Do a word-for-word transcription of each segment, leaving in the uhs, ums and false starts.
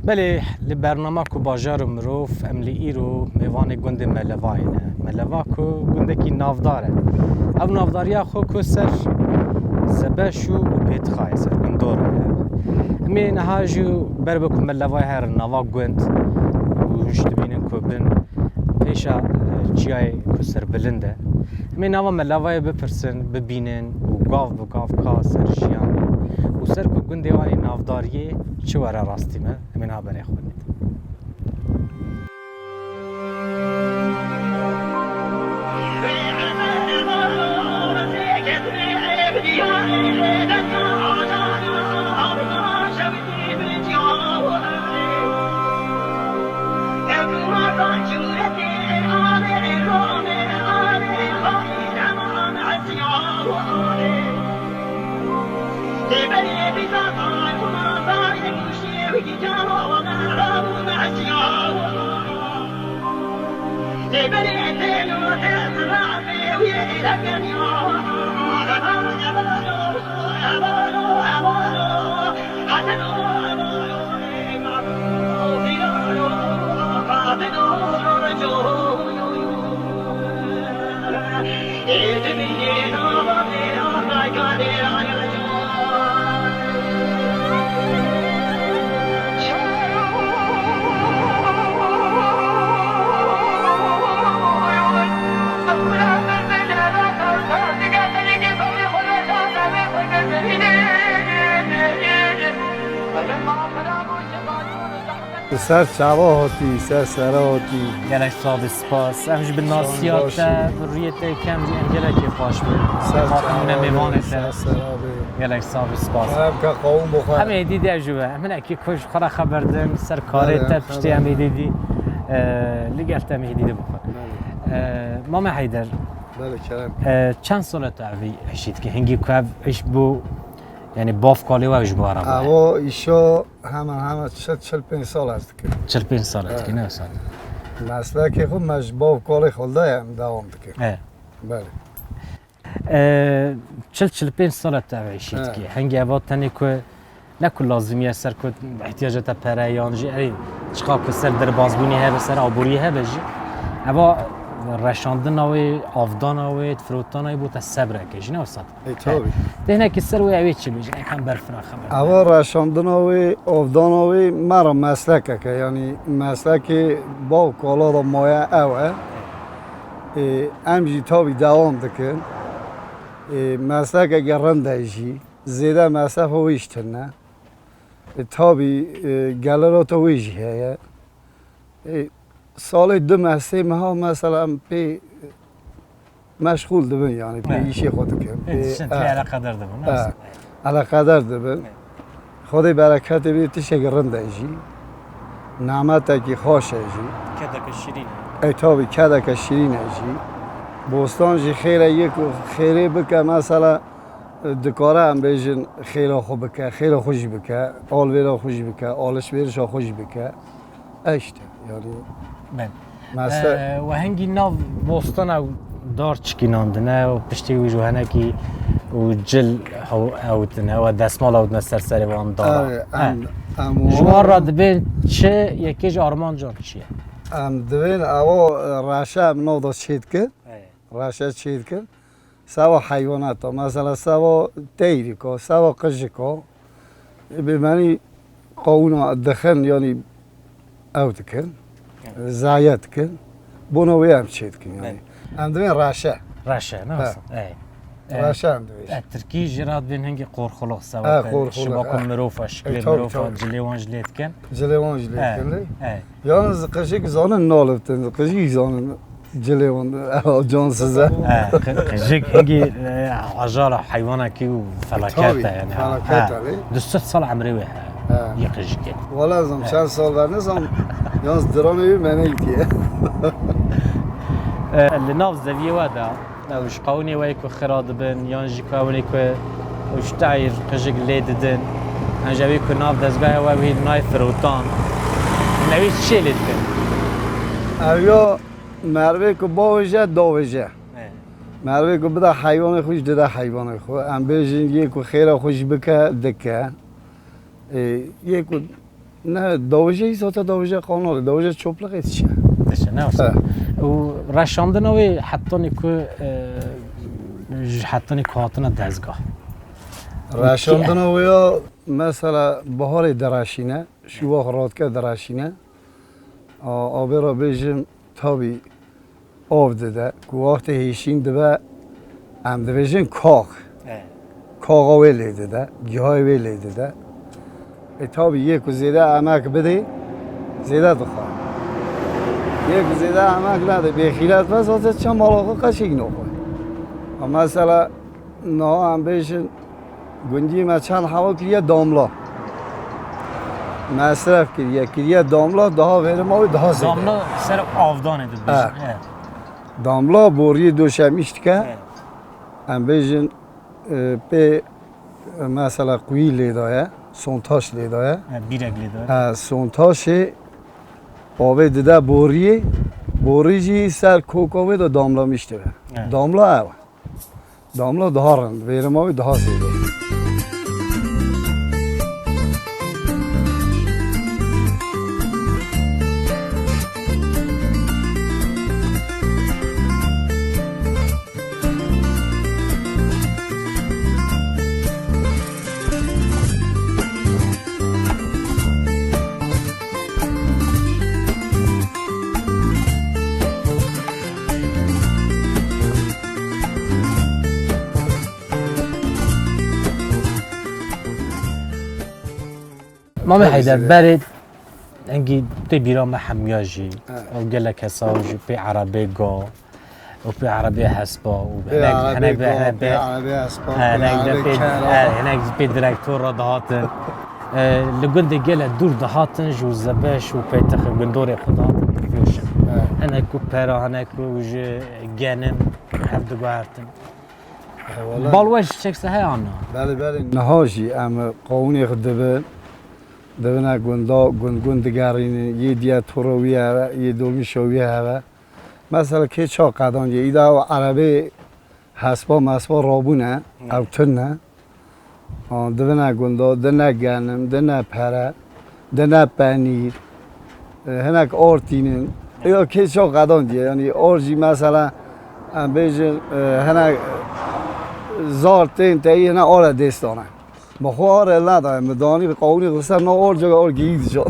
Belê, li bernama ku bajar û mirov, em li îro mêvanê gundê Melevayê ne. Meleva ku gundekî navdar e. Ev navdariya xwe ku ser Sebeş û Pêtixayê, ser gundora ye. Em ê niha jî ber bi ku Melevayê here nava gund û hûn jî dibînin ku bin pêşa, e, çiyayê ku serbilind e. Em ê nava Melevayê bipirsin, bibînin û gav bi gav ka ser jiyanê û ser ku gundê wan ê navdariyê çi were rastî me, em ê niha berê xwe bidin. Ser çava hatî, ser sera hatî. Gelek sax bî, spas. Em ji bi nasiya te, bi rûyê te kem jî em gelekî xweş bûn. Ser çava bî, mêvanê te. Ser sera bî. Gelek sax bî, spas. Kerem ke qawûm bixwe. Em êdî de jî be. Em hinekî ku ji xwe re xeber din, ser karê te piştî em êdî dî, e, li gel te em êdî dî bixwe. Belê. E, Mame Heyder. Belê, kerem. E, çend sal e tu evî hişî dikî? Hingî ku ev iş bû, yanî bav kalê we ji bo araba. Evo îşo hemen hemen çil, çil pênc sal ez dikim. Çil pênc sal e dikî, ne sal? Meslekê xwe me ji bav kalê xwe de em dewam dikim. E. Belê. E, çil, çil pênc sal e tu ev işî dikî. Hingî eva tenê ku ne ku lazimiye ser ku ihtiyaca te pere yan jî erê çiqa ku ser derbazbûnî hebe, ser aborî hebe jî. Eva reşandina wê, avdana wê, firotana wê bo te sebreke jî ne wisa. E, tabii. Te hinekî ser wê ew ê çi bêjin? Ekan berfira xeber. Eva reşandina wê, avdana wê me re meslekeke, yanî meslekê bav kala da maye ew e. E, em jî tabii dewam dikin. E, meslekeke rind e jî. Zêde mesrefa wê jî tune. E, tabii, e, gelirata wê jî heye. E, salê du meh, sê meha mesela em pê meşxûl dibin, yani pê îşê xwe dikin. Pê, pê tiştin, pê eleqedar dibin, ne? Eleqedar dibin. Xwedê bereketê bidê, tiştekî rind e jî. Nimetekî xweş e jî. Kedeke şirîn e. Ey, tabii, kedeke şirîn e jî. Bostan jî xêr e, yek xêrê bike, mesela, dikare em bêjin xêra xwe bike, xêra xwe jî bike, alvêra xwe jî bike, alişverişa xwe jî bike. E işte, yani. Ben. Mesela, e, we hingî nav bostana û dar çikînandine û piştî wî ji henekî û cil ew-, ewtine, we desmal ewtine ser serê wan dara. Evet, em, em ji wan re dibên çi, yekê ji armancan çi ye? Em divên ewa, e, reşe em nav da çêdikin. Evet. Reşe çêdikin. Seva heywanata, mesela seva teyrika, seva qijika, bi menî qawûna dixin, yanî ew dikin, zaye dikin. Bona wê em çê dikin, yanî. Em divên reşe. Reşe, ne olsun? Ey. Reşe em divên. E, Tirkî jî re dibên hingî qorxulux, seva. He, qorxulux, şibako mirofa, şiklê mirofa, cilê wan jî lê dikin. Cilê wan jî lê dikin, lê. Yalnız qijik zanin naliftin, qijik zanin cilê wan, ew cansız e. He, qi-, qijik hingî, e, ajara heywanekî û felaket e, yani. Felaket e, lê. Du sed sal emrê wê heye, yê qijikê. Wala zam çend sal ver nizam, yalnız diranê wê me neytiye. E, li nav zeviyê we de, Ew ji qewinê we ku xira dibin, yan jî ku ew ê ku ji tayr qijik lê didin, yan jî ew ê ku nav dezgahê we wî nayê firotan, hûn ew ê çi lê dikin? Ew ya merivê ku bavêje, davêje. He. Merivê ku bide heywanê xwe jî dide heywanê xwe. Em bêjin yê ku xêra xwe jî bike, dike. Ê, yê ku Ne, dawije îsota dawije qanal, dawije çopliqê diçe. Diçe, ne wisa. He. Û reşandina wê hetanî ku, e, ji hetanî ku hatine dezgah. Reşandina wê ya, mesela, baharê direşîne, şûwax radike direşîne. A, avê re bêjim, tabî av dide, ku wextê hêşîn dibe, em dibêjin kax. E. Kaxa wê lê dide, gihayê wê lê dide. E, tabî yê ku zêde emek bidê, zêde dixwe. Yê ku zêde emek nede, bêxîret be, zaten çend mala xwe qeşîk naxwe. Ha, mesela, niha em bêjin, gundiyê me çend hewa kiriye damla. Mesref kiriye, kiriye damla, daha verima wê daha zêde. Damla ser avdanê dibêjin. He. He. Damla boriyê doşemîş dike. He. Em bêjin, e, pê, e, mesela quyî lê daye, sontaj lê daye. He, bîrek lê daye. He, sontajê avê dide boriyê, borî jî ser koka wê de damlamîş dibe. He. Damla ew e. Damla daha rind, verima wî daha zêde. Mamê Heyder, berê engî tê bîra me hemiya jî, ew gelek kesa jî pê erebê ga, û pê erebê hespa, û hinek, hinek be, hinek be, hinek be pê direktor re dihatin. E, li gundê gelek dûr dihatin, ji Zebeş û peytexê gundorê xwe dihatin difiroşin. Hinek ku pera, hinek ku ji genim hev diguhertin. Bal we ji çekse heye an na? Belê, belê. Niha jî em qawûnê xwe dibin, dibine gunda, gund gund digerînin, yê diye toro wî heve, yê dolmîşa wî heve. Mesela kê ça qedandiye, îda ew erebê hespa mespa rabûne, ew tune. An, divine gunda, dine genim, dine pere, dine penîr, e, hinek or tînin. Ya kê ça qedandiye, yanî or jî mesela, em bêjin, e, hinek zar tên teyî hinek or e dêstane. Bi xwe ar el nadaye, min danî qawûnê xwe ser nav or, cega or geyî dican.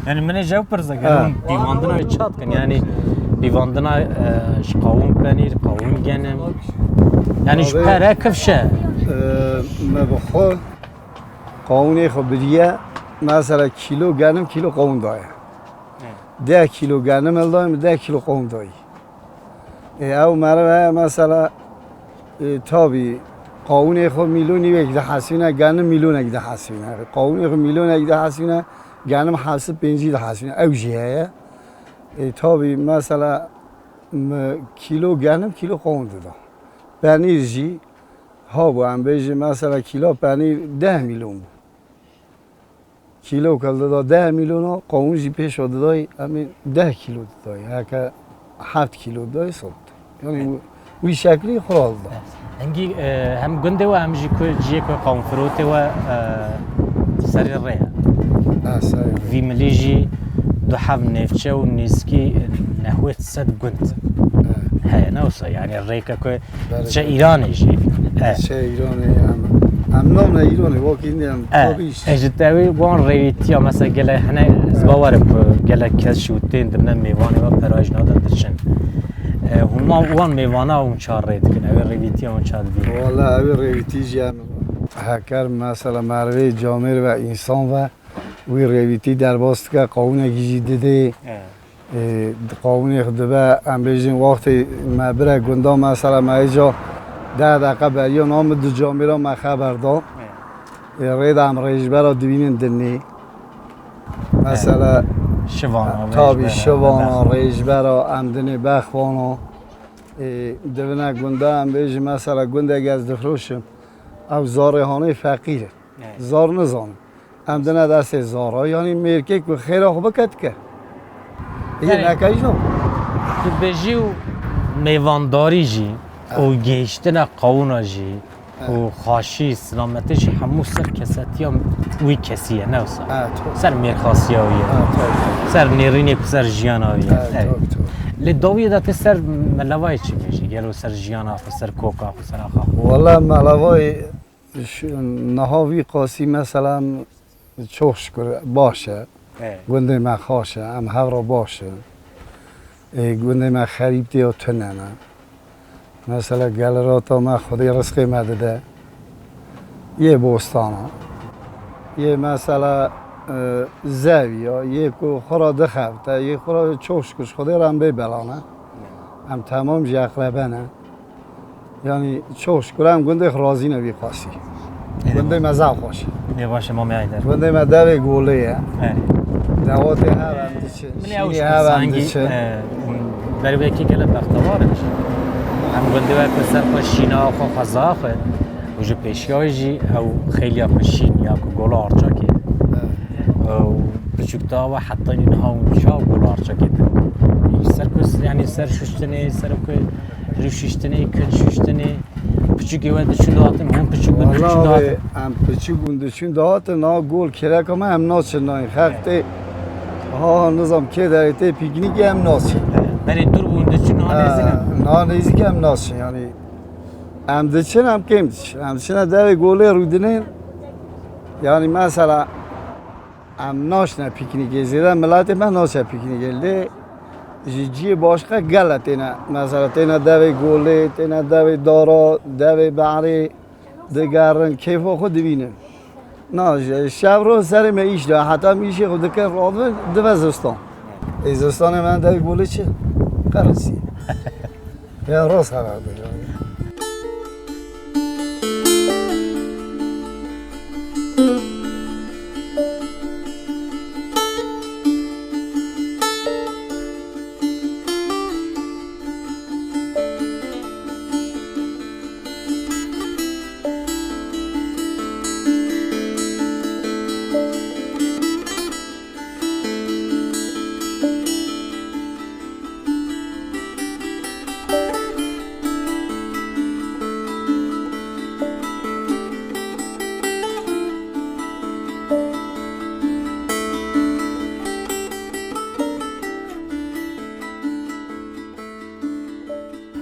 Yani min ê jew pirse, gelê hûn pîvandina wê ça dikin? Yani pîvandina, e, ji qawûn penîr, qawûn genim. Yani ji pere kifşe. E, me bi xwe qawûnê xwe biriye, mesela kîlo genim, kîlo qawûn daye. Deh kîlo genim hildaye, min deh kîlo qawûn dayî. Ê, ew meriv heye, mesela, ê, tabî, qawûnê xwe mîlonî wek dihesîne, genim mîlonek dihesîne. Qawûnê xwe mîlonek dihesîne, genim hevsî pêncî dihesîne. Ew jî heye. Ê, tabî, mesela, mi kîlo genim, kîlo qawûn dida. Penîr jî, ha bû, em bêjin, mesela, kîlo penîr deh mîlon bû. Kîlo kil dida deh mîlyona, qawûn jî pêşa didayî, em ê deh kîlo didayî. Heke heft kîlo didayî, sot. Yani wî şeklî xwe dida. Hingî, e, hem gundê we hem jî ku ciyê ku qawûnfirotê we, e, serê rê ye. Ha, serê rê. Vî milî jî du heb nêvçe û nêzkî nehwêt sed gund heye, ne wisa? Yani rêke ku Berê. Çe Îranê jî. E. Çe Îranê em, em namne Îranê, wekî ne em E, tabî. E, ji te wê wan rêvîtiya, mesela gelek hene ez bawer im ku gelek kes jî tên dimne mêvanê we peraj nadin diçin. E, hûn ma wan mêvana hûn çar rê dikin, ew ê rêvîtiya hûn çar dibînin? Wala ew ê rêvîtî jî em heker mesela merivê camêr ve însan ve wî rêvîtî derbas dike, qawûnekî jî didê. E. Ê, di qawûnê xwe dibe, em bêjin wextê me bire gunda, mesela me hêja deh deqe beriya na, min di camêra me xeber da. Ê, rê de em rêjbera dibînin dinê. Mesela, şivana, tabî rêjbera, şivana, bexvana. Rêjbera, em dinê bexvana. Ê, divine gunda, em bêjin mesela gundek ez difiroşim. Ew zarê hanê feqîr e. Evet. Zar nizanin. Em dine destê zara, yanî mêrkê ku xêra xwe bike dike. Yê Yani, neke jî nake. Dibêjî û mêvandarî jî Evet. û gihiştina qawûna jî, û xaşî, silametî jî hemû ser kesetiya wî kesî ye, ne wisa? Ser mêrxasiya wî ye. Ser nêrînê ku ser jiyana wî ye. Lê dawiyê de tê ser Melevayê çi bêjî? Gelo ser jiyana xwe, ser koka xwe, ser axa xwe? Wele Melevayê niha vî qasî, mesela, çok şükür baş e. Gundê me xaş e, em hev re baş in. Ê, gundê me xerîb tê ya tune ne. Mesela, gelirata me Xwedê rizqê me dide. Yê bostana. Yê mesela, e, zeviya, yê ku xwe re dixebite, yê xwe re çok şükür ji Xwedê re em bê bela ne. Em temam jî eqrebe ne. Yanî çok şükür em gundê xwe razî ne vî qasî. Gundê me zaf xweş e. Ê baş e, Mamê Heyder. Gundê me devê Golê ye. Dewatê hev em diçin. Min ew şînê hev em diçin. Berê wekî gelek bextewar in. Em gundê we ku ser xwe şîna xwe, xweza xwe û ji pêşiya jî ew xêliya ku şîn ya ku gola arçakê. Û piçûkta we heta niha hûn çawa gola arçakê dikin? Ser ku, yanî ser şuştinê, ser ku rû şuştinê, kin şuştinê, piçûkê we diçûn dihatin, hûn piçûk bûn diçûn dihatin? Wele em piçûk bûn diçûn dihatin, na gol kêreka me em naçin nayîn. Xelk tê, ha, nizam kê derê tê pîknîkê em naçin. Berê dûr bûn diçûn, niha nêzîk in? Niha nêzîk em naçin, yanî em diçin, em kêm diçin. Em diçine devê Golê rûdinên, yanî mesela, em naçine pîknîkê, zêde miletê me naçe pîknîkê. Lê ji cihê başqa gele têne. Mesela têne devê Golê, têne devê Dara, devê Behrê, digerin, kêfa xwe dibînin. Na, ji şev ro serê me îş de, heta em îşê xwe dikin, radibin, dibe zistan. Ê, zistanê me devê Golê çi? Qerisî. Ya rast xeber dide.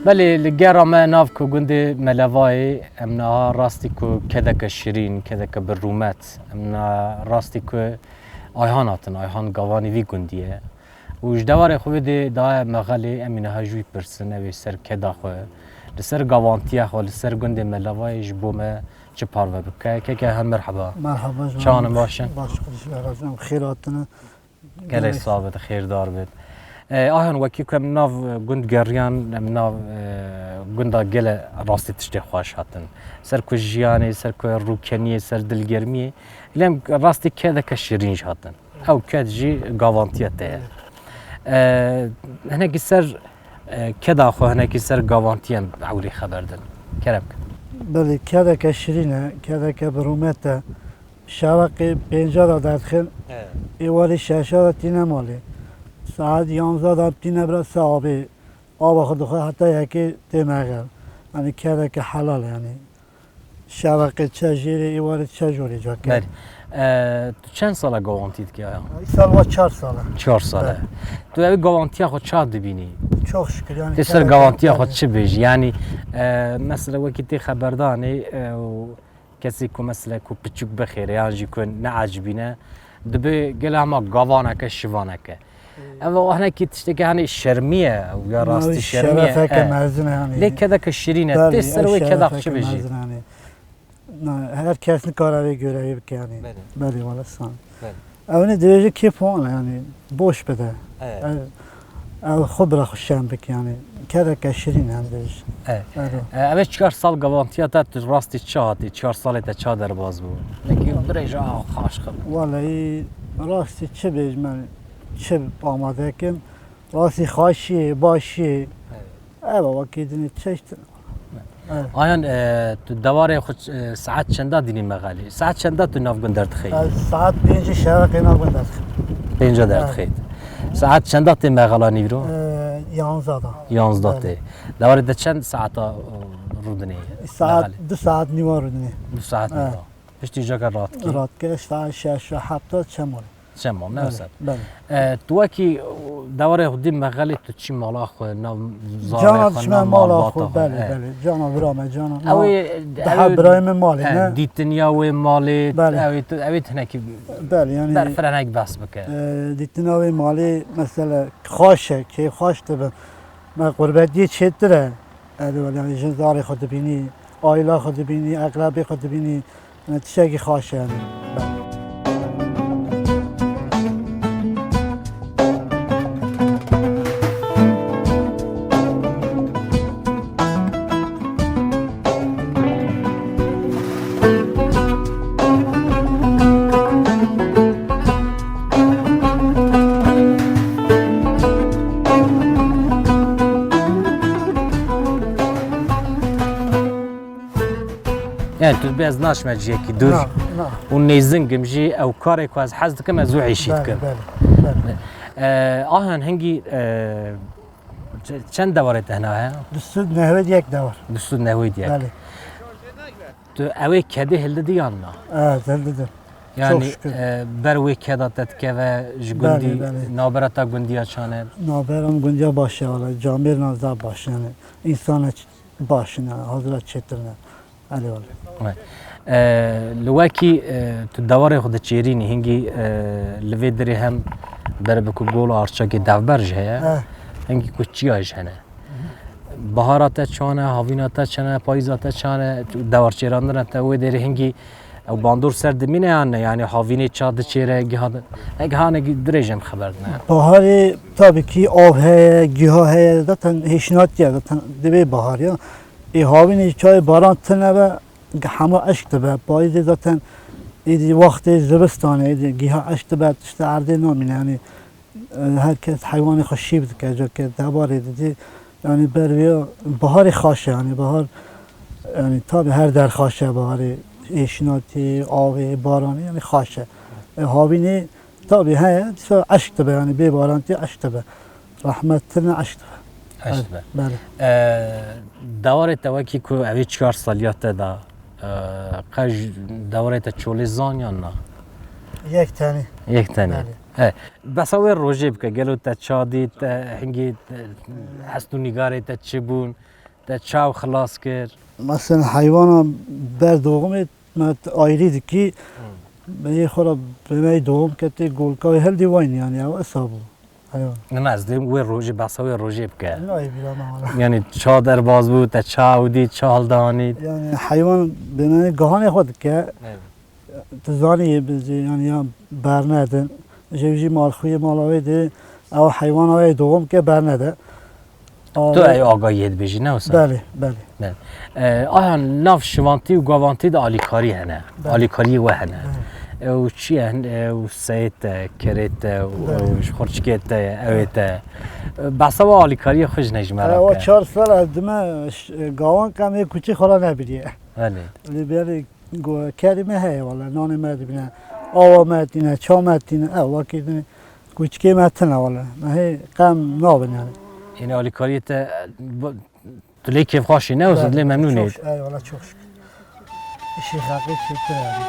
Belê, li gera me nav ku gundê Melevayê, em niha rastî ku kedeke şirîn, kedeke bi rûmet, em niha rastî ku Ayhan hatin, Ayhan gavanî vî gundî ye. Û ji dewarê xwe vê dê daye mexelê, em ê niha ji wî pirsin, ew ê ser keda xwe, li ser gavantiya xwe, li ser gundê Melevayê ji bo me çi parve bike. Keke Ayhan, merheba. Merheba, ji Çawan in, baş in? Baş, xwedî ji we razî, em xêr hatine. Gelek sax bit, xêrdar bit. E, Ayhan, wekî ku em nav gund geriyan, em nav, e, gunda gele rastî tiştê xweş hatin. Ser ku jiyanê, ser ku rûkeniyê, ser dilgermiyê, lê em rastî kedeke şirîn jî hatin. Ew ked jî gavantiya te ye. E, hinekî ser, e, keda xwe, hinekî ser gavantiya em ewilî xeber din. Kerem ke. Belê, kedeke şirîn e, kedeke bi rûmet e. Şeveqê pênca de derdixin, êwarê şeşa de tîne malê. Saet yanza de tîne bira se abê. Ava xwe dixwe heta yekê tê mexel. Yanî kedeke helal e yanî. Şeveqê çe jêrê, êwarê çe jorê cake. Belê. E, tu çend sala gavantî dikî aya? Îsal va çar sal e. Çar sal e. Belê. Tu ev gavantiya xwe çawa dibînî? Çok şükür, yanî. Tê ser gavantiya xwe çi bêjî? Yanî, e, mesela wekî tê xeberdanê, e, û kesê ku mesela ku piçûk bixêre yan jî ku neecibîne, dibe gele hema gavaneke, şivaneke. Ev o hinekî tiştekî, hani, şermî ye, ya rastî şermî ye. Şerefeke mezin e, hani. Lê kedeke şirîn e. Belê, tê ser wê keda xwe çi bêjî? Mezin e, hani. Na, her kes nikare vê görevê bike, hani. Belê. Belê, wala san. Belê. Ew ne dibêje kêf wan e, yani boş bide. Evet. Ev, ev xwe bira xwe şen bike, yani kedeke şirîn em dibêje. Evet. Ero. E, ev çar sal gavantiya te, tu rastî çi hatî, çar salê te ça derbas bû? Nekî birêje, a, xaş xwe. Wallahî rastî çi bêjim, çi amade kim, rastî xaşiyê, başiyê. Evet. Eva, wekî dinê çeşt. Evet. Ayan, e, tu dewarê xwe, e, saet çenda dînî mexelî? Saet çenda tu nav gund derdixî? Ez saet pêncî şeveqê nav gund derdixîm. Pênca derdixî. Evet. Saet çenda tê mexela nîvro? E, yanzda da. Yanzda tê. Evet. Dewarê de çend saeta, e, rûdinê? Saet, du saet nîva rûdinê. Du saet nîva. Piştî jaka radikî? Radike, saet şeş, heft çem malê. Çem malê, ne wisa. Belê. E, tu wekî dewarê xwe dî mexelî, tu çî mala xwe, nav zarê xwe, nav malbata xwe? Belê, belê. Cana vira me, cana. Ew ê, daha birayê min malê, ne? Dîtiniya wê malê, ew ê tu, ew ê tu hinekî, belê, yanî, ber firenek behs bike. E, dîtina wê malê, mesela, xweş e, kêfxweş dibe. Me qurbetiyê çêtir e. Erê wele, yanî jin zarê xwe dibînî, aîla xwe dibînî, eqrebê xwe dibînî. Yanî tiştekî xweş e, yanî. Yani tu dibê ez naçime ciyekî dûr. Na, na. Û nêzingim jî, ew karê ku ez hez dikim, ez wê êşî dikim. Belê, belê, belê. E, ahan hingî, e, çe-, çend dewarê te hina heye? Du sed nehwêd yek dewar. Du sed nehwêd yek. Belê. Tu ew ê kedê hildidî yan na? Evet, hildidim. Yani, çok şükür, e, ber wê keda te dikeve ji gundî, belê, belê, navbera te gundiya çane? Navbera min gundiya baş e, wala camêr nazda baş yani. Însan e ç-, baş in, hazira çêtir ne. Erê wele. E, li wekî, e, tu dewarê xwe diçêrînî, hingî, e, li vê derê hem ber bi ku gol û arçakê devber jî heye, hingî ku çiya jî hene. Bahara te çan e, havîna te çan e, payîza te çan e, dewar çêrandina te wê derê hingî ew bandor ser dimîne yan ne? Yanî havînê ça diçêre, giha di-, e, gihanekî dirêj em xeber dine. Baharê tabii ki av heye, giha heye, zaten hêşinatî ye, zaten divê bahar ya. Ê havînê çayê baran tune be, hema eşk dibe. Payîzê zaten êdî wextê zivistanê, êdî giha eşk dibe, tiştê erdê namîne. Yanî, e, her kes heywanê xwe şîv dike, cake debarê didî. Yanî ber vê baharê xaş e, yanî bahar, yanî tabi her der xaş e, baharê êşinatî, avê, baranê, yanî xaş e. E, havînê tabi heye, dîsa eşk dibe, yanî bê barantî eşk dibe. Rehmet tine eşk dibe. Eşk dibe. Belê. E, dewarê te wekî ku evê çar saliya te da, e, qe ji dewarê te çolê zan yan na? Yek tenî. Yek tenî. Belê. He. Besa wê rojê bike, gelo te ça dît, te hingî, te hest û nîgarê te çi bûn, te çaw xilas kir? Mesela heywana ber doğumê me ayrî dikî, bê yê xwe re bê me doğum ketê, golka wê hildî wayne, yanî ew esa bû. Heywan. Ne, ez dêm wê rojê, besa wê rojê bike. Nayê bîra me wala. Yanî ça derbas bû, te çaw dît, ça hildanît? Yanî heywan bê me gihanê xwe dike. Evet. Tu zanî, yanî ya bernedin. Ji jî malxuyê mala wê de ew heywana wê doğum ke bernede. Tu ey agahiyê dibêjî, ne wisa? Belê, belê. Belê. E, aya nav şivantî û gavantî de alîkarî hene. Belê. Alîkariyê we hene. Belê. Ew çi ye? Ew seyê te, kerê te, ew, belê, ew ji xurçikê te ye, ew ê te ye. E, behsa we alîkariyê xwe ji ne ji me re bike. Ewa çar sal ez dime ş-, gawan ke em ê kuçî xwe re nebiriye. Belê. Lê belê Go-, kerê me heye wele, nanê me dibîne, awa me tîne, ça me tîne, ew wekî din, kûçikê me tine wele. Me hê qem nabin yani. Yine alîkariyê te, bu, tu lê kêfxweş î, ne, wisa lê memnûn î? Çok şükür, eyvallah, çok şükür. İşi hakkı çektir yani.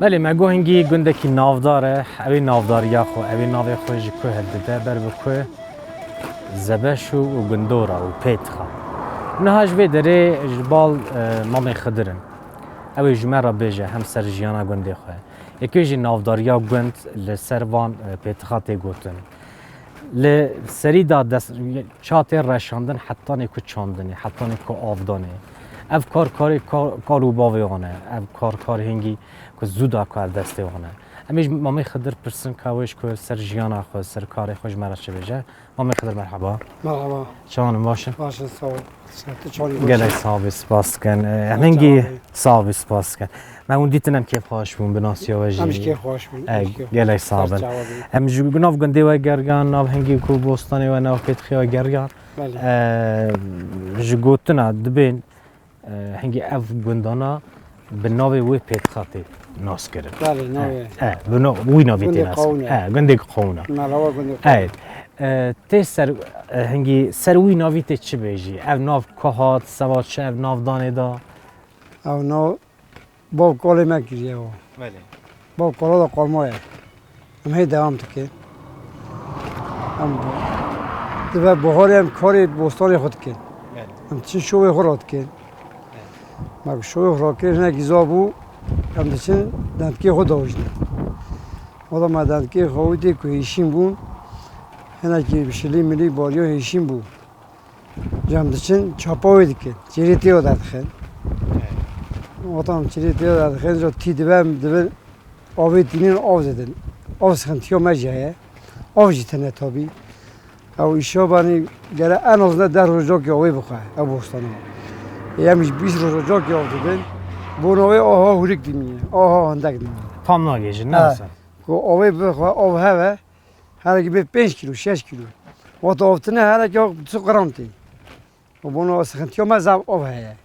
Belê, me got hingî gundekî navdar e, ew ê navdariya xwe, ew ê navê xwe ji ku hildide, ber bi ku Zebeş û, û Gundora û Pêtixa. Niha ji vê derê ji bal, e, Mamê Xidir in. Ew ê ji me re bêje hem ser jiyana gundê xwe. Yekê jî navdariya gund li ser van, e, pêtixa tê gotin. Li serî de dest, ça tê reşandin hetanê ku çandinê, hetanê ku avdanê. Ev kar karê ka-, kar û bavê wan e. Ev kar karê hingî ku zû da ku ev destê wan e. Em ê ji Mamê Xidir pirsin ka wê ji ku ser jiyana xwe, ser karê xwe ji me re çi bêje. Mamê Xidir, merhaba. Merhaba. Çawan in, baş in? Baş in, sağ ol. Gelek sax bî, spas dikin. E, em hingî sax bî, spas dikin. Me hûn dîtin, em kêfxweş bûn, bi nasiya we jî. Em jî kêfxweş bûn, E, em jî kêfxweş gelek bûn. Sax bin. Em ji nav gundê we geriyan, nav hingî ku bostanê we, nav pêtxiya we geriyan. Belê. E, ji gotina dibên, e, hingî ev gundana bi navê wê pêtxa tê nas kirin. Belê, navê. E, e, bi no-, wî navê tê nas kirin. Gundê Qawûn e. E, gundê Qawûn e. Mala we gundê Qawûn. E, e, tê ser, e, hingî ser wî navî tê çi bêjî? Ev nav ku hat, seba çi ev nav danê da? Ew nav bav kalê me kiriye o. Belê. Bav kala da qalma ye. Em hê dewam dikin. Em dibe buharê em karê bostanê xwe dikin. Belê. Em diçin şovê xwe radikin. Belê. Me ku şovê xwe rakir hinekî za bû, em diçin dendikê xwe dawîjin. Wada me dendikê xwe wî tê ku hêşîn bûn, hinekî şilî milî bariya hêşîn bû. Cem diçin çapa wê dikin. Çêrê tê derdixin. Watan çêrê tê derdixin, jo tî dibe, em dibin avê tînin av didin. Av sıkıntıya me jî heye. Av jî tine tabi. Ew îşa banî gere en az ne deh rojokê avê bixwe, ew bostana. Ê em jî bîst rojokê av dibin. Bona wê aha hûrik dimîne, aha hindek dimîne. Tam nagêjin, ne Ha. Hasan? Ku avê bixwe, av heve, Herekî bê pênc kîlo, şeş kîlo. Wata av tine herekî tu gram tê. Û bona sıkıntıya me zaf av heye.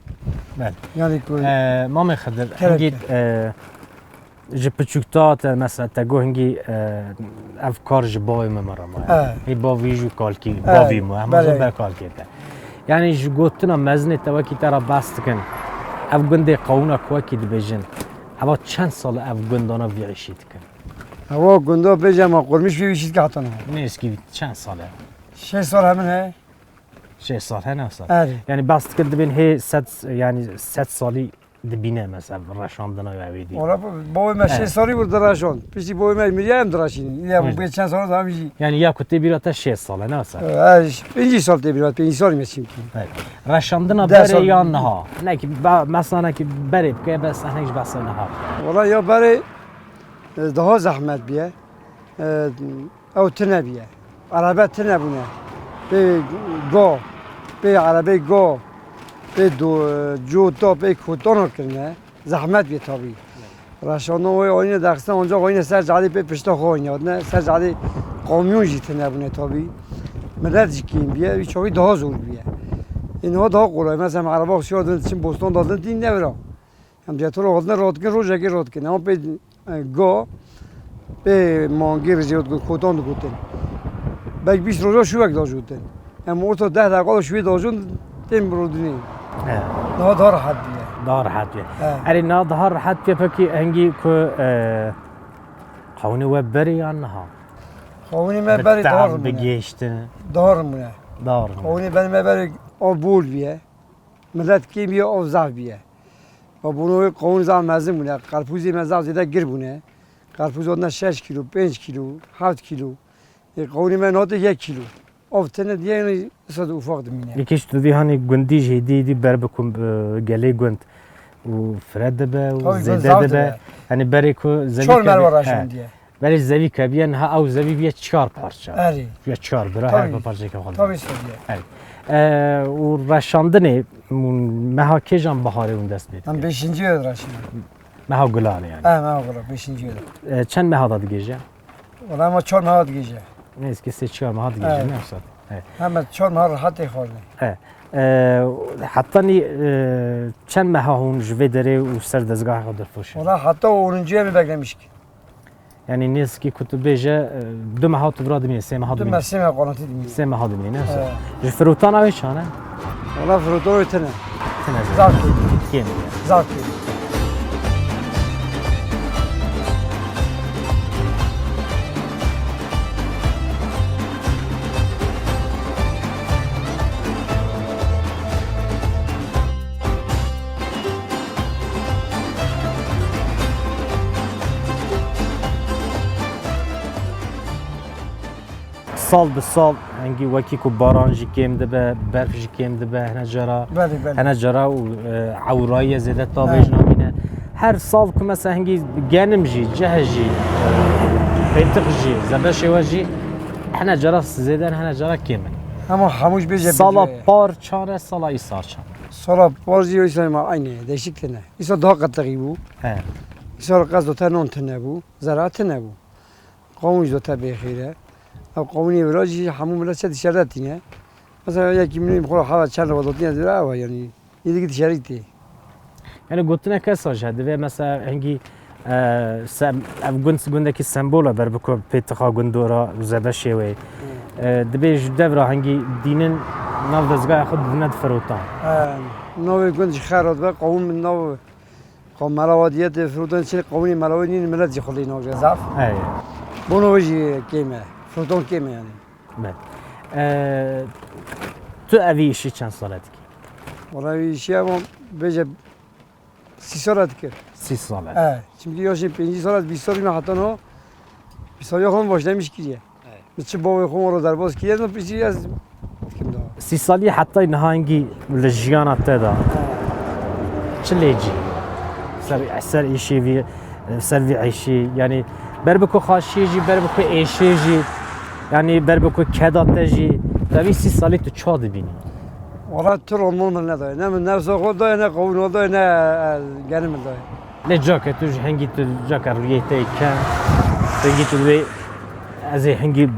Belê. Yani ku E, Mamê Xidir, kerek hingî, e, ji piçûkta te, mesela, te got hingî, e, ev kar ji bavê me me re maye. E. Hê bavî jû kalkî, E, bavî me, hema belê. Zor ber kalkê te. Yani ji gotina mezinê te wekî te re behs dikin. Ev gundê Qawûna ku wekî dibêjin. Eva çend sal ev gundana vî îşî dikin? Ewa gunda bêje ma qurmiş wî wî şît hatan. Nêzîkî çend sal e? Şeş sal hemin he. Şeş sal he, ne sal? Erê. Yani behs dikir dibên hê sed, yani sed salî dibîne mesela reşandina wê wê dî. Ola bavê me şeş salî bû diraşand. Piştî bavê me miriye em diraşîn. Ya bu bê çend sal daha jî. Yani ya ku tê bîra te şeş sal e, ne sal? Her pêncî sal tê bîra, pêncî sal me çimkî. Reşandina berê ya niha. Nekî, mesela nekî berê bike, bes, ne ji behsa niha. Wala ya berê E, daha zehmet biye. E, ew tine biye. Erebe tine bûne. Pê go, pê erebey go, pê do-, cota, pê kotona kirine. Zehmet biye tabi. Reşandin wê ayine dexistin, ancak ayine ser cadê pê pişta xwe ayine. Ne ser cadê kamyon jî tine bûne tabi. Millet jî kêm biye, wî çaxî daha zor biye. Ê niha daha kolay. Mesela em ereba xwe şiyar din, çim bostan dadin, tîn nevira. Em diyatro hodine rot dikin, rojekê rot dikin. Ama pê, e, go, pê mangê rijê rot dikin, kotan digotin. Belki bîst roja şûvek dajûtin. Em orta deh deqa da şûvê dajûn tên rodinê. He. Daha daha rahat diye. Daha rahat diye. He. Erê, na daha rahat diye peki hengî ku, e, qawunê we berê yan niha? Qawunê me berê daha rimûne. Bi tam bigihiştin. Daha rimûne. Daha rimûne. Qawunê berê me berê o bol biye. Millet kêm biye, av zaf biye. Ve bunu qawun zaf mezin bûne. Karpuzê me zaf zêde gir bûne. Karpuz odine şeş kilo, pênc kilo, heft kilo. Ê qawunê me nate yek kilo. Av tene diye yani sade ufak dimîne. Yekî ji tu vî hanî gundî jî dî, dî ber bi ku, e, gelê gund û fire dibe û zêde dibe. Tabii, gund zaf dibe. Hani berê ku zevî Çor merva kevî, raşin he. Diye. Belê zevî keviye niha ew zevî biye çar parça. Erê. Biye çar bira her bir parçeyeke xwe. Tabii seviye. Evet. E, û reşandinê meha kêjan biharê hûn dest pê dikin? Em beşinci yıl reşîn. Meha gulanê yani. He, meha gulan, beşinci yıl. E, çend meha da digêje? Wala ma çar meha digêje. Neyse ki sê çar meha digêje, evet. Ne esat. Evet. Hemen çar meha rahat tê xwarinê. Evet. E, heta nî, e, çend meha hûn ji vê derê û ser dezgahê xwe dilxweş in? Wala heta onuncu yıl beklemiş ki. Yani nêzîkî ku tu bêje, e, du meha tu vira dimîne, sê meha dimîne. Du meha, sê meha qanatî dimîne. Sê meha dimîne, ne? Evet. Ji firotana wê çane? Wala firotana wê tine. Tine. Zaf kêm. Kêm. Zaf kêm. Sal bi sal hingî wekî ku baran jî kêm dibe, berf jî kêm dibe, hene cara, Belê, belê. hene cara û, e, ewrayî zêde tavêj He. namîne. Her sal ku mesela hingî genim jî, ceh jî, e, pêtix jî, zebeşê we jî hene cara zêde in, hene cara kêm in. Hema hemû ji bêje Sala bêje. par çar e, sala îsar çar. Sala par jî îsar ma aynı, değişik tine. Îsar daha qetlixî bû. He. Îsar qez do te non tine bû, zera tine bû. Qawûn jî do te bêxêr e. Ev qawûnê vira jî hemû milet çe dişerde tîne. Mesela yekî min xwe hava çend lira dotîne vira ew e, yanî yê dî dişerî tê. Yani gotine kesa jî divê mesela hingî, e, sem-, ev gund gundekî sembol e ber biko pêtixa gundora û zebeşê wê. E, dibê ji devra hingî dînin nav dezgaya xwe didine di firotan. E, navê gund ji xera dibe qawûn min nav Qo melawadiyet firotan çi qawûnê melawê nîn milet jî xulî nagre zaf. Hey. Bono wê jî kêm e. Firotan kêm e yani. Be. Ee, tu evî işi çend sale dikî? Wala evî işi ama bêje sî sale dikir. Sî sale. He. Çünkü yaşım pêncî sale, bîst sale heta no. Bîst sale xwe başlamış kiriye. Evet. Min çi bavê xwe ro derbas kiriye, ez piştî ez dikim da. Sî salî heta niha hingî li jiyana te de çi lê cî? Ser, ser îşê vî, ser vî îşî, yanî ber bi ku xaşiyê jî, ber bi ku êşê jî, yanî ber bi ku keda te jî, te vî sî salî tu ça dibînî? Wala tu romon min nedaye. Ne min nefsa xwe daye, ne qawûna daye, ne, e, genî min daye. Lê cake tu ji hingî tu cake rûyê te yê ken, tu hingî tu wê ez ê hingî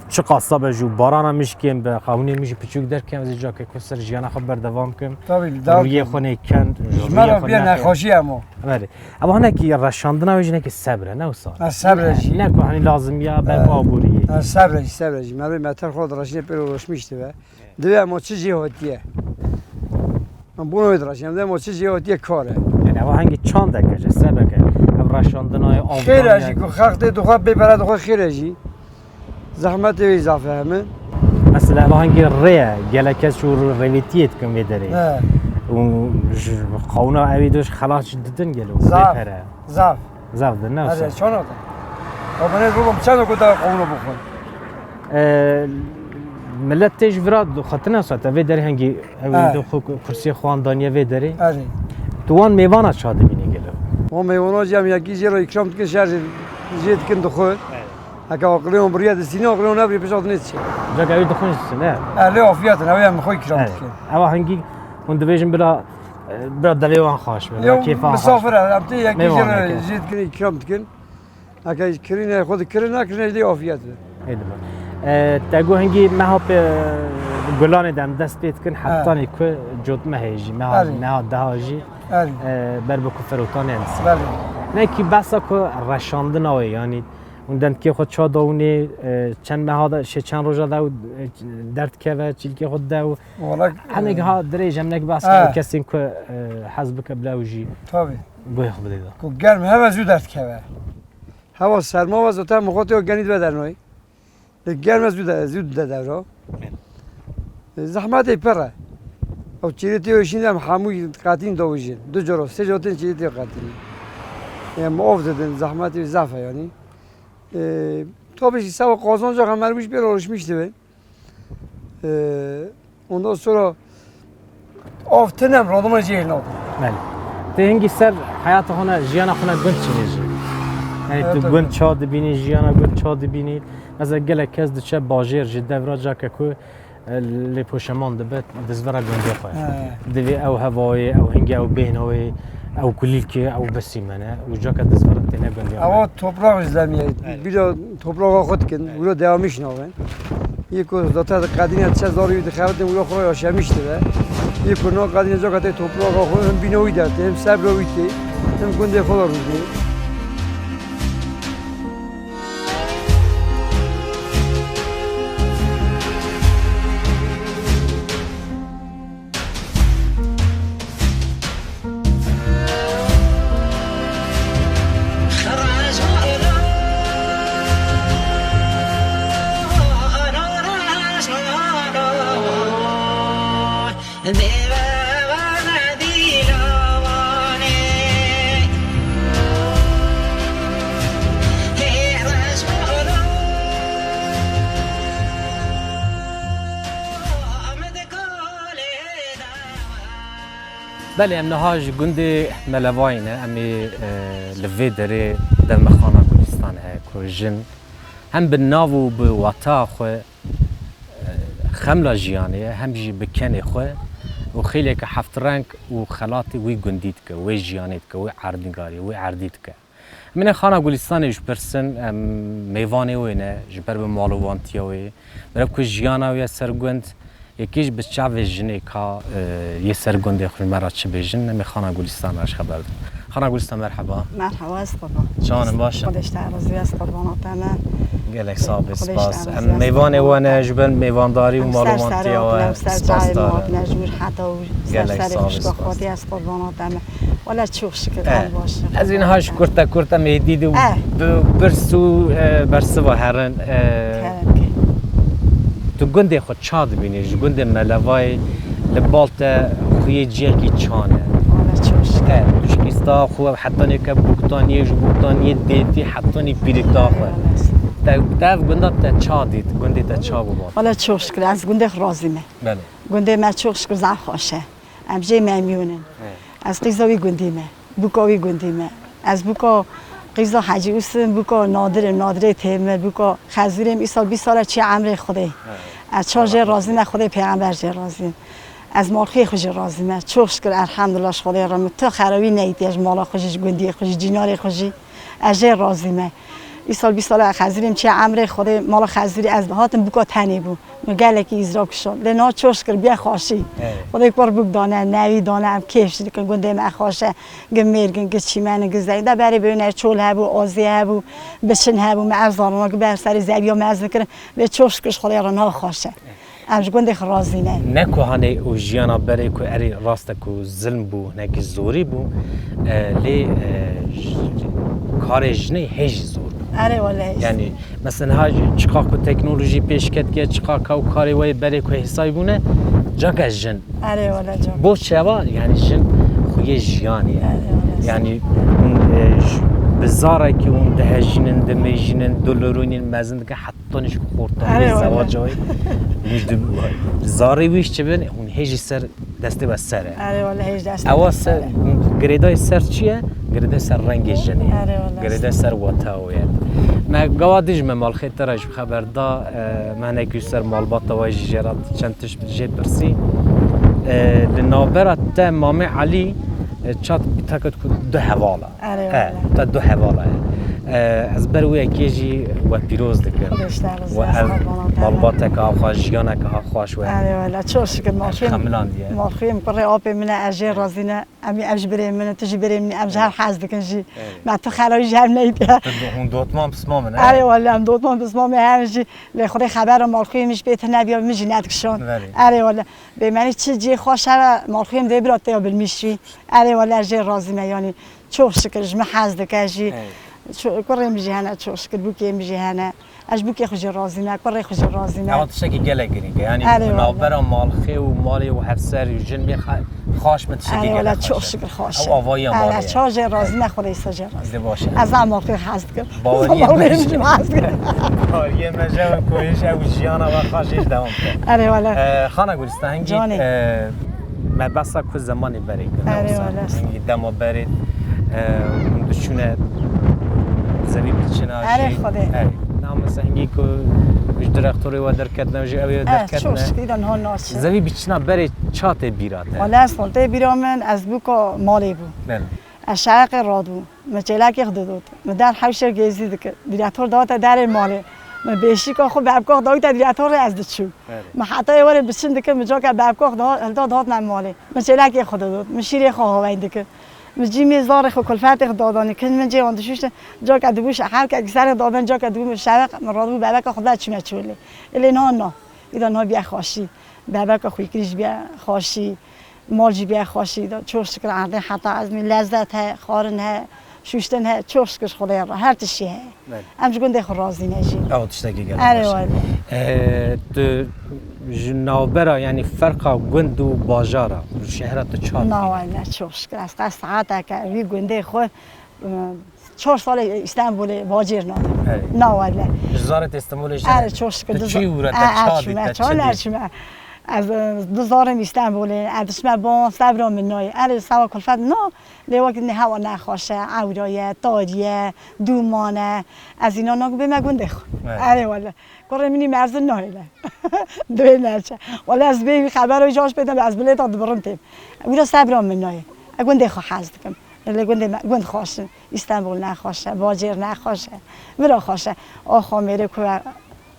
çiqas be jû barana min jî kêm be, xewûnê min jî piçûk derkem, ez ê cake ku ser jiyana xwe berdewam kim. Tabii, daha Rûyê xwe nê ken, ji me rûyê re xwe bîye nexwe. Nexweşî hemo. Berê. Ev hinekî reşandina wê jî hinekî sebr e, ne wisa? Ha, sebr e jî. Ne ku hani lazim ya, ber Ha. aboriyê. Ha, sebr e jî, sebr e jî. Merve meter xwe direşîne pêro roşmiş dibe. Divê emo çi jê hotiye. Em bûna wê diraşîne, divê emo çi jê hotiye kar e. Yani ev hangî çandeke ji sebeke, ev reşandinayê Xêr e avdaniyê. Jî ku xelq tê dixwe bê bere dixwe xêr e jî. Zehmetê wê zaf e hemin. Mesela ev hangî rê ye, gelek kes şu rêvêtiyê dikin vê derê. He. Û ji qawna evî de ji xelas jî didin gelo, Zaf. bê pere. Zaf. Zaf din, ne Hadi wisa? Çano da. O bana rulum çano ku da qawna bixwe. E, millet tê ji vira xwe tine sate vê derê hengî ew Ha. do xwe kursiyê xwe an daniye vê derê. Erê. Tu wan mêvana ça dibînî gelo? Wan mêvana jî em yekî jê re îkram dikin, şer jê, jê dikin dixwe. Evet. Heke aqilê wan biriye distîne, aqilê wan nebiriye pêşa dinê diçe. Cak ew dixwin ji ne? E, lê afiyet in, ew em xwe îkram Evet. dikin. Ewa hengî hûn dibêjin bila, e, bila devê wan xaş be, bila Yo, kêfa wan xaş misafir be. E, em tê yekî jê Mêvan re yekî. Jê dikin, îkram dikin. Heke kirîne xwe dikirin, nekirine jî afiyet be. Ê dibe. E, te got hingî meha pê gulanê de em dest pê dikin, He. hetanî ku cotmehê jî, meha, Erê. meha deha jî, Erê. e, ber bi ku firotanê em dîse. Belê. Nekî behsa ku reşandina wê, yanî hûn dendikê xwe ça dawinê, e, çend meha de, şê çend roja de ew, e, derdikeve, çîlkê xwe de û Wala, hinek e, ha dirêj em nek behsa He. ew kesên ku, e, hez bike bila ew jî Tabii. guhê xwe bidê de. Ku germ heve zû derdikeve. Hewa serma ve zaten mixotê o genî dibe dernayî. Lê germ e zû de, zû de devra. E, zehmetê pir e. Ew çêlê tê şîn em hemû qetîn dawîjin. Du coro, sê coro tên çêlê tê qetîn. Em av didin, zehmetê zaf e yanî. E, tabii jî sewa qazanca hemer wî jî pê alışmış dibin. Ee, ondan sonra av tinem radima jê nadim. Belê. Tê hingî ser heyata xwe ne, jiyana xwe ne gund çi jî? Yani Evet, tu evet. gund ça dibînî, jiyana gund ça dibînî? Mesela gelek kes diçe bajêr ji devra cake ku, e, lêpoşeman dibe, dizvera gundê xwe. He. Divê ew hevayê, ew hingê, ew bêhna wê, ew kulîlkê, ew besîmene û cake dizvera têne gundê xwe. Ewa toprak izlemiye. Evet. Bîra toprağa xwe dikin, Evet. wilo dewamiş nabin. Yê ku zaten qedîne çe zarî wî dixebitin, wilo xwe yaşamiş dibe. Yê ku na qedîne caka tê toprağa xwe, hem bîna wî dertê, hem sebra wî tê, hem gundê xwe de rûdê. Belê, em niha ji gundê Melevayê ne, em ê, e, li vê derê dema Xana Gulîstan heye ku jin hem bi nav û bi wata xwe, e, xemla jiyanê ye, hem jî bi kenê xwe û xêleke heftreng û xelatê wî gundî dike, wê jiyanê dike, wê erdnîgarî, wê erdî dike. Em ê Xana Gulîstanê ji pirsin, em mêvanê wê ne, ji ber bi malowantiya wê. Meriv ku jiyana wê ye ser gund, yekî ji bi çavê jinê ka, e, yê ser gundê xwe ji me re çi bêjin, em ê Xana Gulîstan re ji xeber din. Xana Gulîstan, merheba. Merheba, ez qurban. Çawan in, baş in? Xwedê ji te razî, ez qurbana te me. Gelek sax bî, spas. Em mêvanê we ne, ji ber mêvandarî û malowantiya we spasdar in. Gelek sax bî, spas. Wele çok şükür, em baş in. Ez ê niha ji kurte kurt em ê dî de û bi pirs û, e, bersiva herin. E, tu gundê xwe ça dibînî? Ji gundê Melevayê li bal te xuyê ciyekî çan e? Wele çok şükür. E, tu ji qîsta xwe hetanî ke bûktaniyê, ji bûktaniyê dêtî hetanî pîrîkta xwe. Te, te ev gunda te ça dît? Gundê te ça bû bal? Wele çok şükür, ez gundê xwe razî me. Belê. Gundê me çok şükür zaf xweş e. Em jê memnûn in. He. Ez qîza wî gundî me. Bûka wî gundî me. Ez bûka qîza Hecî Usim, bûka Nadir im, Nadirê Têmir, bûka Xezûrê im, îsal bîst sal e çûye emrê Xwedê. He. Ez ça jê razî me, Xwedê pêxember jê razî in. Ez malxuyê xwe jî razî me. Çok şükür, elhamdulillah, ji Xwedê re min tu xerabî nedîtiye ji mala xwe jî, ji gundiyê xwe jî, cînarê xwe jî. Ez jê razî me. Îsal bîst sal e Xezûrê im çûye emrê Xwedê, mala Xezûrê ez hatim bûka tenê bû. Min gelekî îzra kişand. Lê niha çok şükür bûye xweşî. Evet. Xwedê kur bûk dane, newî dane, em kêf jî dikin. Gundê me xweş e. Gi mêrgin, gi çîmen in, gi zeyîn. De berê bêne çol hebû, azî hebû, biçin hebû. Me ev zarana gi ber serê zeviya me ez dikirin. Lê çok şükür ji Xwedê re niha xweş e. Em ji gundê xwe razî ne. Ne ku hanê û jiyana berê ku erê rast e ku zilm bû, hinekî zorî bû, e, lê, e, j-, karê jinê hê jî zor bû. Erê wele hê jî. Yani, mesela niha çiqa ku teknolojî pêş ketiye, çiqa ka û karê wê berê ku hêsayî bûne, cake jin. Erê wele cake. Bo çawa? Yani jin xuyê jiyanê ye. Erê wele. Yani hûn, e, j-, bi zarekî hûn dihejînin, dimêjînin, dilorûnîn, mezin dikin, Tonî ji xortaniyê zewaca wê. Hûn di zarê wî çi bin, hûn hê jî ser destê we ser e. Erê wele hê jî destê me ser e. Ewa ser, girêdayê ser çi ye? Girêdayê ser rengê jinê. Erê wele. Girêdayê ser wata wê ye. Me gawa dî ji me malxê te re ji xeber da, e, me hinekî ser malbata we jî jê re çend tişt jê pirsî. E, li navbera te Mamê Elî, e, çat teket ku du hevala. Erê wele. Te du hevala ye. E, ez ber wê yekê jî we pîroz dikim. Xwedê ji te razî be, ez qurbanê te me. Malbateke ha xweş, jiyaneke ha xweş we. Erê wele, çok şükür, malxuyê, xemilandiye. Malxuyê min kurê apê min e, ez jê razî ne. Em, ev ji birê min e, tu ji birê min î, em ji hev hez dikin jî. Erê. Me tu xelayî ji hev neydiye. Tu do-, hûn dotman pismam in, he? Erê wele, em dotman pismam in, hem jî lê Xwedê xebera malxuyê min ji pê tune biya, min jî nedikişand. Belê. Erê wele. Bêmenî çi cihê xweş hebe, malxuyê min dê bira te ya bilmîş jî. Erê wele, ez jê razî me, yanî çok şükür ji min hez dike jî. Hey. Ço-, kurê min jî hene, çok şükür bûkê min jî hene. Ez ji bûkê xwe jî razî me, kurê xwe jî razî me. Ewa tiştekî gelek girîng e. Yanî, erê wele, navbera malxê û malê û hevser û jin bê xa-, xaş bi tiştekî gelek xweş e. Erê wele, çok şükür xweş e. Ew avayiya malê ye. Erê, ça jê razî me, Xwedê îsa jê razî. Dê baş e. Ez a malxê hez dikim. Baweriyê me jî, baweriyê me jî hez dikim. Baweriyê me ji ew ku hêj ew jiyana we xweş hêj dewam bike. Erê wele. E, Xana Gulîstan, hingî, canê, e, me behsa ku zemanê berê kir. Erê wele. Hingî dema berê, e, hûn diçûne zevî biçina jî. Erê Xwedê. Erê. Na mesela hingî ku ji direktorê we derketine, ji ew ê derketine. Çok şükür, îda niha naçe. Zevî biçina berê ça tê bîra te? Wele ez tê bîra min, ez bûka malê bû. Belê. Ez şeveqê radibûm. Min çêlekê xwe didot. Min der hewşê gezî dikir. Dîretor dawete derê malê. Min bêşîka xwe bebka xwe dawîte dîretorê, ez diçûm. Erê. Min heta ê werê biçin dikir, min cake bebka xwe da-, hilda dihatime malê. Min çêlekê xwe didot. Min şîrê xwe haweyn dikir. Min cîmê zarê xwe kulfetê xwe dadanî. Kin min cê wan dişuştin. Cake dibû şe-, her kek serê dadan, cake dibû min şeveq, min radibû bebeka xwe da çime çolê. Ê lê niha na. Îda niha biye xweşî. Bebeka xwe kirî jî biye xweşî. Mal jî biye xweşî de. Çok şükür erdê heta ezmî lezzet he, xwarin he, şuştin he. Çok şükür Xwedê re. Her tiştî he. Evet. Em ji gundê xwe razî ne jî. Ew tiştekî gelek baş e. Erê wele. E, tu ji navbera, yani ferqa gund û bajara, şehra tu çawa dibînî? Na wele, çok şükür. Ez qas saeteke wî gundê xwe, e, çar sal e Îstanbulê bacêr nadim. Erê. Na wele. Ji zarê te Îstanbulê jî. Erê, çok şükür. Tu çi û re te ça dî, te çi dî? Çime. Ez, e, du zarê min Îstenbolê, ez diçime ban, sebra min nayê. Erê, seba kulfet na, lê wek ne hewa nexweş e, ewra ye, tarî ye, dûman e. Ez îna nakim bême gundê xwe. Evet. Erê wele. Kurê min î merzin nahêle. Divê neçe. Wele ez bê wî xeber wî caş pê de ez bilêta dibirim têm. Wîra sebra min nayê. Ez gundê xwe hez dikim. Lê gundê me, gund xweş in. Îstenbul nexweş e, bacêr nexweş e. Vira xweş e. Axa mêrê ku ye,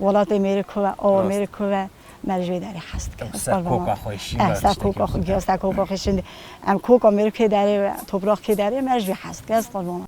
welatê mêrê ku ye, awa Rast. mêrê ku ye. Me ji wê derê hez dikim. Em ser koka xwe şîn, Eh, ser koka xwe, ser koka xwe şîn. Em koka mêrê kê derê ye, toprak kê derê ye, me ji wê hez dikim. Ez qurban.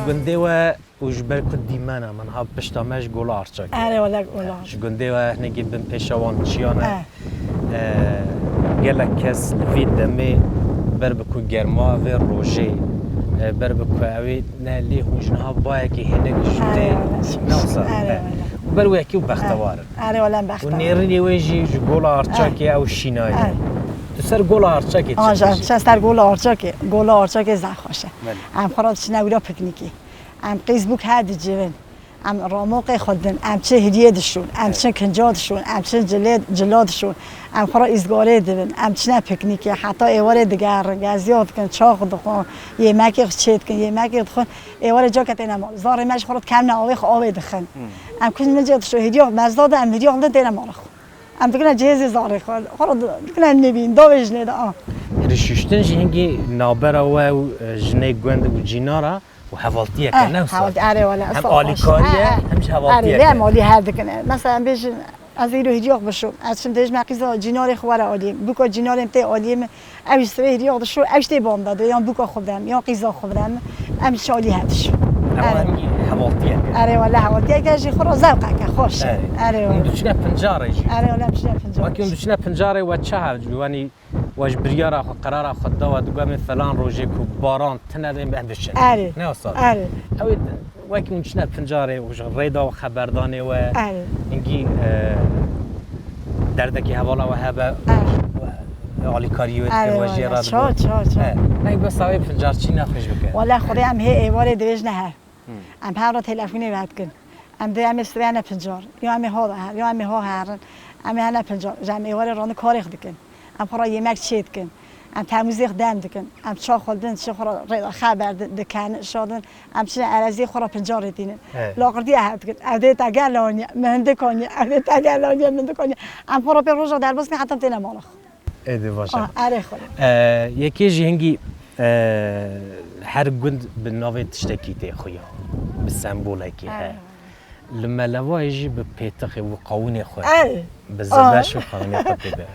Gundê we û ji ber ku dîmena min ha pişta me ji Gola Arçakê. Erê wele Gola. Ji gundê we hinekî bin pêşa wan çiyane. Eh. E, gelek kes li vê demê ber bi ku germa vê rojê, e, ber bi ku ew ê ne lê hûn ji niha bayekî hinek ji Erê tê wele. ne wisa. Erê Eh. wele. Û ber wekî û bextewar in. Erê wele em Û bextewar. nêrînê wê jî ji Gola Arçakê ew şînayê. Eh. Tu ser Gola Arçakê Aa, çi dibêjî? Ser Gola Arçakê, Gola Arçakê zehf xweş e. Belê. Em xwe re diçine wîra piknîkê. Em qîz bûk her dicivin. Em ramoqê xwe din. Em çi hiriyê dişûn. Em Evet. çi kinca dişûn. Em çi cilê, cila dişûn. Em xwe re îzgarê dibin. Em çine piknîkê. Heta êwarê digerin. Geziya dikin. Çax dixwin. Yêmekê xwe çê dikin. Yêmekê dixwin. Êwarê cake têne mal. Zarê me ji xwe re dikevne avê xwe avê dixin. Hmm. Em ku min cê dişû hiriya merza de em hiriya xwe din têne mala xwe. Em dikine cihêzê zarê xwe. Xwe re dikine nivîn. Davê jinê de a. Rişuştin jî hingî navbera we û, e, jinê gund û cînara û hevaltiyek e, Eh, ne wisa? hevaltî, erê wele, Hem esa xweş. alîkarî ye, Eh, eh. hem jî Erê, hevaltiyek lê e. em alî her dikin. Mesela em bêjin, ez îro hêdiyok bişûm. Ez çim dêjim, ez qîza cînarê xwe were alî min. Bûka cînarê min tê alî min. Ew jî sibê hêdiyok dişû, ew jî tê bam de, yan bûka xwe bide min, yan qîza xwe bide min. Em jî alî her dişûn. Ew Erê. hemî hevaltiyek e. Erê wele, hevaltiyek e jî xwe re zewqek e, xweş e. Erê. Erê wele. Hûn diçine pincarê jî. Erê wele, em çine pincarê. Wekî hûn diçine pincarê we çi hev, wanî We ji biryara xwe, qerara xwe da we, digot em ê felan rojê ku baran tune be, em biçin. Erê. Ne wisa? Erê. Ew ê wekî hûn çine pincarê û ji rê da û xeberdanê we. Erê. Hingî, e, derdekî hevala we hebe, Erê. we alîkariyê we dikin, Erê, we jê wele. re Ço, digot. ço, ço. E, ne bes ew ê pincarçî nexweş bike. Wele Xwedê em hê êvarê divêjine her. Hmm. Em her re telefonê ve dikin. Em dê em ê sibê ne pincar. Ya em ê ha de her, ya em ê ha herin. Em ê hene pincar. Ji em êwarê ranî karê xwe dikin. Em xwe re yemek çê dikin. Em temizê xwe dem dikin. Em ça xwe din, çi xwe re rê de xeber din, dikin, şadin. Em çine ereziyê xwe re pincarê tînin. Evet. Laqirdiya hev dikin. Ev dê te gel aniye, min hindik aniye, ev dê te gel aniye, min hindik aniye. Em xwe re pê roja derbas kin, heta têne mala xwe. Êdî baş e. Ah, erê xwe. E, yekê jî hingî, e, her gund bi navê tiştekî tê xuya. Bi sembolekî he. Erê. Li Melevayê jî bi pêtixê û qawûnê xwe. Erê. Bi zebeş û qawûnê xwe tê de.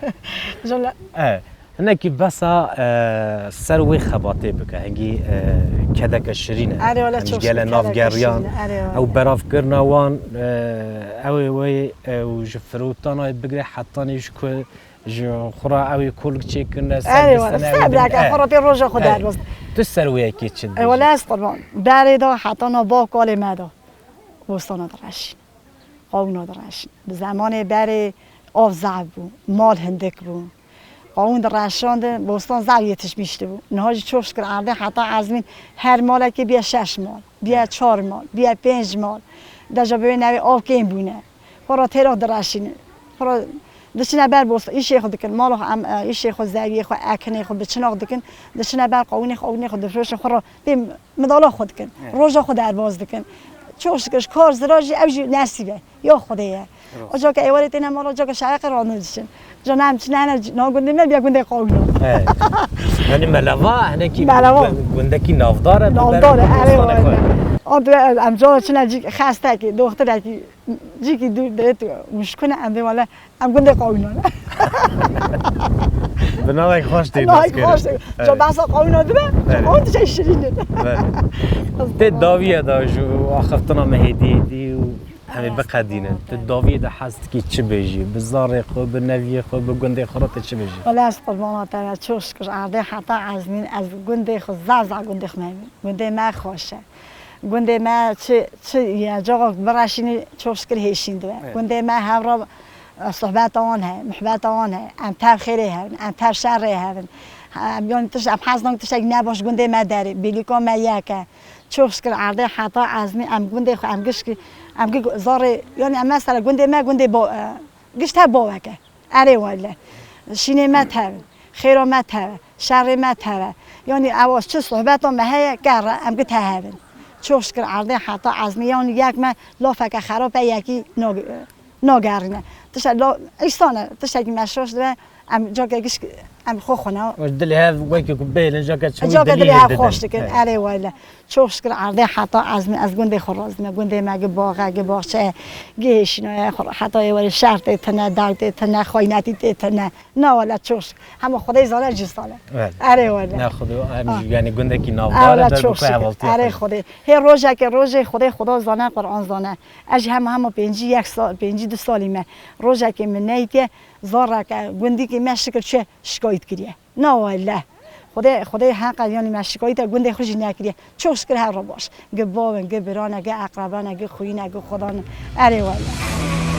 Jole. E, hinekî besa, e, ser wê xebatê bike. Hingî, e, kedeke şirîn e. Erê, wele Em ji çok gele şirîn, nav kedeke geriyan. şirîn. Erê, wele. Ew beravkirina wan, e, ew ê wê, e, û ji firotana wê bigire hetanî ji ku Ji xwe re ew ê kolik çêkirine, ser Erê wele, bistine, ew ê sebreke, din, xwe re pê roja xwe e. derbas. Tu ser wê yekê çi E, dibêjî? wele ez qurban. Berê de heta na bav kalê me de. Bostana direşîn. Qawûna direşîn. Bi zemanê berê av zaf bû. Mal hindik bû. Qawûn direşandin, bostan zaf yetişmiş dibû. Niha jî çok şükür erdê heta ezmîn her malekê bîye şeş mal, bîye çar mal, bîye pênc mal. Deja bi wê navê av kêm bûne. Xwe re têra direşînin. Xwe re diçine ber bostan, îşê xwe dikin. Mala xwe em, e, îşê xwe, zeviyê xwe, ekinê xwe, biçina xwe dikin. Diçine ber qawûnê xwe, qawûnê xwe difroşin, xwe re pê midala xwe dikin. Evet. Roja xwe derbas dikin. Çok şükür kar zira jî ew jî nesîb e. Ya Xwedê ye. Rast. Oca ke êwarê têne mala, oca ke şereqê rane diçin. Cana em çine hene, na gundê me bîye gundê qawûna. Evet. Yanî Meleva, hinekî Meleva. gu-, gundekî navdar e, Navdar e, erê wele. Ardê em cara çine cî xestekî, doxtirekî, cîkî dûr de tu muşkune em dê wele, em gundê qawûna ne. Bi navek xweş tê Navek nas kirin. xweş tê. Evet. Ca behsa qawûna dibe, Evet. qawûn dişe şirîn e. Evet. Tê dawiye da ji axiftina me hêdî hêdî û Em ê biqedînin. Tu dawiyê de hez dikî çi bêjî? Bi zarê xwe, bi neviyê xwe, bi gundê xwe re tu çi bêjî? Wele ez qurbana te be, çok şükür erdê heta ezmîn ez gundê xwe, zaf zaf gundê xwe memnun. Gundê me xweş e. Gundê me çi, çi ye, cawak bireşînî çok şükür hêşîn dibe. Evet. Gundê me hevra, e, sohbeta wan heye, muhbeta wan heye. Em tev xêrê hevin, em tev şerê hevin. Em, yanî tiş-, em hez nakin tiştek nebaş gundê me derê. Bîlîka me yek e. Çok şükür erdê heta ezmîn em gundê xwe, em gişkî, em gi-, zarê, yanî em mesela gundê me gundê bo-, e, gişt hev bawek e. Erê wele. Şînê me tev in, xêra me tev e, şerê me tev e. Yanî ew çi sohbeta me heye, ger re em gi te hev in. Çok şükür erdê heta ezmîn, yanî yek me lafeke xerab e, yekî nag-, nagerîne. Tiştek la, îstan e, tiştekî me şaş dibe, em cake giş, em xwe xwe ne. Dilê hev wekî ku bêlin, cake çi Cake dilê hev xweş dikin, Evet. erê wele. Çok şükür erdê heta ezmîn, ez gundê xwe razî me. Gundê me gi bax e, gi baxçe ye, gi hêşîna ye, xwe heta ê werê şer tê tine, dag tê tine, xaynetî tê tine. Na wele çok şükür. Hema Xwedê zane cî sale. Evet. Erê wele. Ne Xwedê, em Ah. jî, yanî gundekî Ewle navdar e, ber bi çok ku şükür. hevaltiya Erê xwe. Xwedê. Hê rojeke rojê Xwedê Xweda zane, Quran zane. Ez jî hema hema pêncî yek sal, pêncî du salî me. Rojekê min neytiye, zareke gundîkî me şikir çi şikayet kiriye. Na wele. Xwedê, Xwedê heqa yanî me şikayeta gundê xwe jî nekiriye. Çok şükür her re baş. Gi bav in, gi biran e, gi eqreban e, gi xwîn e, gi xwedan in. Erê wele.